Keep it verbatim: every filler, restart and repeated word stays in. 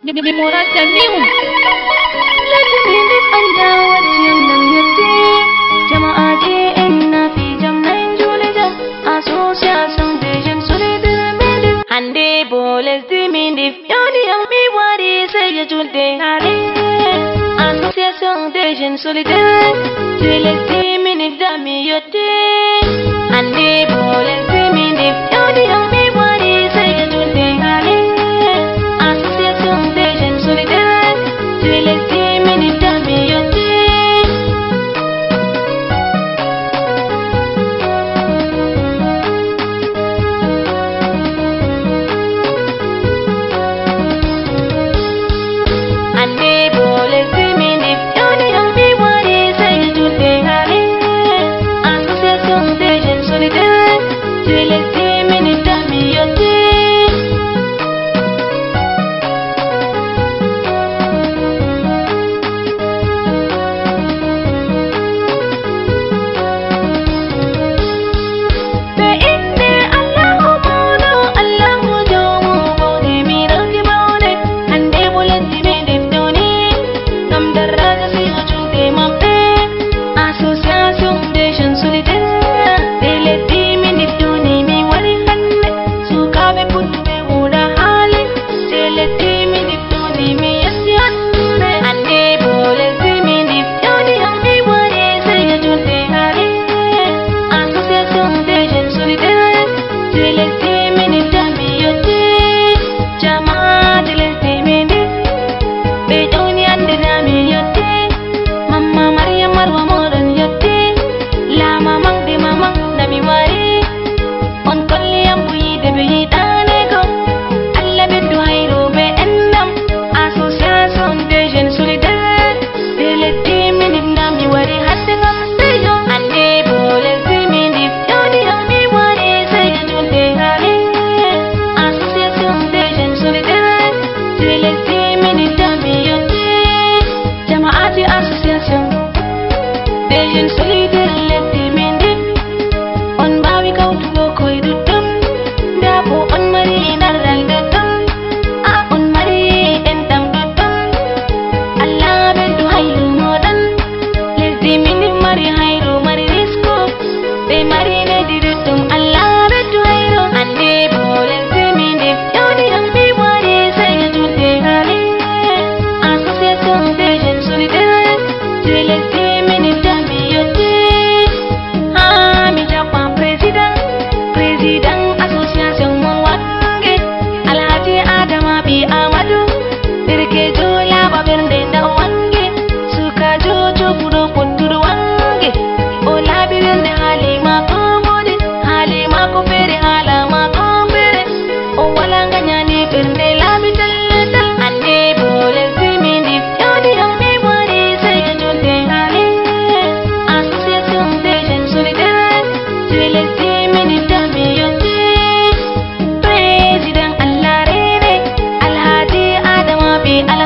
Memorat Jamiu. Leydi min ɗi anndaa waɗi anndam yettii. Jama'aaje en na fii jam na en juulida. Association des jeunes solidaires min ɗi. Hannde bo lesdi min ɗi ƴoni am mi wari sey e julde hare. Association des jeunes solidaires. Sey lesdi min ɗi dami yotti. Hannde bo lesdi min ɗi ƴoni am mi wari sey e julde hare. Association des jeunes solidaires. Sey lesdi min ɗi dami yotti. Hannde bo lesdi min ɗi ƴoni am mi wari sey e julde hare. Association des jeunes solidaires. Sey lesdi min ɗi dami yotti. Ɓe innde Allahu mawɗo, Allahu joomu bawɗe, miɗo ki bawɗe. Hannde mo lesdi meɗen ɗoni, ngam darraaga sey o juuɗe maɓɓe. Association des jeunes solidaires, ɗe lesdi min ɗi ɗoni, mi wari hannde. Sukaaɓe pulɓe ɓe wuura haali, ɗe lesdi min ɗi ɗoni, mi yetti hannde. Hannde bo lesdi min ɗi ɗoni, mi wari sey e julde hare. Association des jeunes solidaires, ɗe lesdi min ɗi dami yotti. Jama'aaje lesdi min ɗi, ɓe ƴoni annde na mi yotti. Mamma Mariam Marwa moɗon yotti. Laama maŋ de mamma na mi wari. On kolli am ko yiide ɓe yiɗaani ko. Allah ɓeddu hayru ɓe enɗam. Association des jeunes solidaires. Ɗe lesdi min ɗi na mi wari hadde ngam sey yo. Hannde bo lesdi min ɗi ƴoni am mi wari sey e julde hare. Association des jeunes solidaires. Ɗe lesdi min ɗi dami yotti. Jama'aaje association des jeunes solidaires lesdi min ɗi. On mbaawi kawtugo koy ɗuɗɗum. Ndaa bo on mari darral ɗuɗɗum. A on mari enɗam ɗuɗɗum. Allah ɓeddu hayru mooɗon. Lesdi min ɗi mari hayru, mari risku. Ɓe mari nehdi ɗuɗɗum. Allah ɓeddu hayru. Hannde bo lesdi min ɗi ƴoni am mi wari sey e julde hare. Association des jeunes solidaires. Sey lesdi min ɗi dami yotti. Haa mi jaɓɓa président, président association mon wannge. Alhaji Adama ɓii Amadu. Derkeejo laaɓa ɓernde nda o wannge. Sukaajo jooɓuɗo pottuɗo wannge. O laaɓi ɓernde haali maako woodi. Haali maako feere, haala maako feere. O walaa ngañaani ɓernde laaɓi tal tal. Hannde bo lesdi min ɗi ƴoni am mi wari sey e julde hare. Association des jeunes solidaires. Sey lesdi min ɗi dami yotti. Président Allah reene, Alhaji Adama ɓii Al